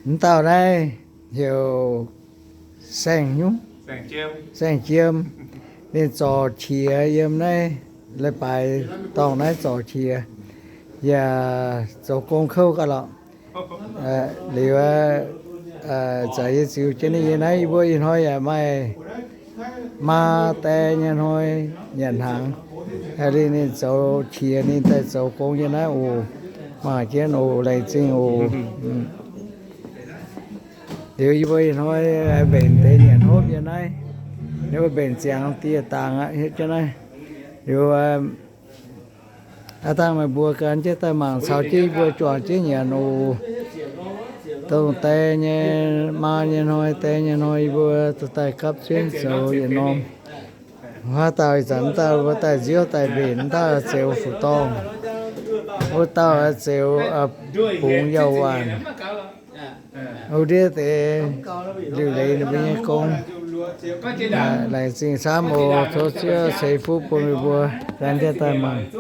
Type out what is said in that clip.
M'dauh naaiv heuc Saeng Nyungc, Saeng Jiem. Ninh zorc qiex yiem naaiv, leiz-baaix dorngh naaiv zorc qiex, yaac zoux gong kouv gauh lorqc. Liuz, zaqc yie ziux jienv ninh yie naaiv, yie mbuo ih hnoi yaac maaih maa die nyei hnoi nyanc hnaangx. Liuz ninh zoux qiex, ninh daaih zoux gong yiem naaiv oc. Mangc jienv oc, laengz zingh oc. Liuz yie mbuo ih hnoi mbenc deix nyanc hopv yiem naaiv. Yie mbuo mbenc ziangx dieh dangx aqv, hietv jienv naaiv. Liuz aav dangh meih mbuo gan jienv daaih mangc caux jienv yie mbuo juangc jienv nyanc oc. Dongh die nyei, maa nyei hnoi, die nyei hnoi yie mbuo daaih gapv zunv zoux yietc norm. Haaix dauh ih zanc m'dauh mbuo daaih nziouv daaih mbenc, m'dauh zeux fu'dorngh, wuov dauh zeux bungx yauh waanc. Wuov ndiev deix liuc leiz ninh mbuo nyei gong. Laengz zingh camv oc. Tov Ziouv ceix fuqv bun meih mbuo gan jienv daaih mangc.